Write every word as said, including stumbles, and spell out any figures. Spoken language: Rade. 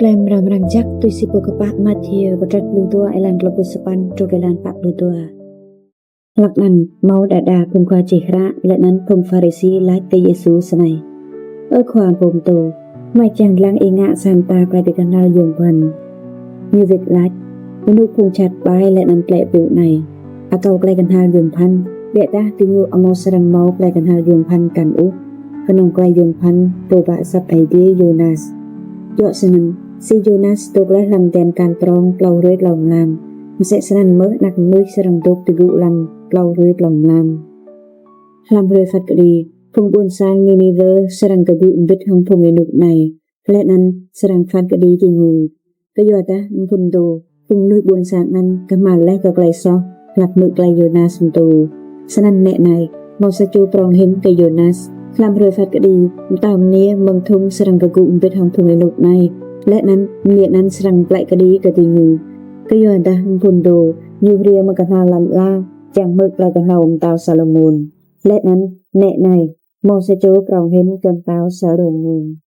Klei mrâo mrang jăk tui si pô kpă Mathiơ kdrêč pluh dua êlan dua pluh sa păn truh êlan pă pluh dua. Hlăk anăn mâo đa đa phung khua čih hră leh anăn phung Pharisi lač kơ Yêsu snei: Ơ khua mpŭ mtô, hmei čiăng dlăng ih ngă sa mta klei bi knhal yuôm bhăn. Ñu wĭt lač: Ênuk phung jhat ƀai leh anăn tlĕ pŭ anei akâo klei knhal yuôm bhăn, ƀiădah diñu amâo srăng mâo klei knhal yuôm bhăn kăn ôh, knŏng klei yuôm bhăn pô ba asăp Aê Diê Y-Yônas. Djŏ snăn, si Y-Yônas dôk leh hlăm tian kan prŏng tlâo hruê tlâo mlam, msĕ snăn mơh Anak Mnuih srăng dôk ti gŭ lăn tlâo hruê tlâo mlam. Hlăm hruê phat kđi, phung ƀuôn sang Niniwơ srăng kgŭ mbĭt hŏng phung ênuk anei, leh anăn srăng phat kđi diñu. Kyuadah mphŭn dô, phung mnuih ƀuôn sang anăn kmhal leh kơ klei soh hlăk hmư̆ klei Y-Yônas mtô. Snăn nĕ anei, mâo sa čô prŏng hĭn kơ Y-Yônas. Hlăm hruê phat kđi, mtao mniê mơ̆ng thŭng srăng kgŭ mbĭt hŏng phung ênuk anei, leh anăn mniê anăn srăng mplĕ kđi kơ diñu. Kyuadah mphŭn dô, ñu hriê mơ̆ng knhal lăn ala čiăng hmư̆ klei knhâo mtao Salômôn. Leh anăn nĕ anei, mâo sa čô prŏng hĭn kơ mtao Salômôn.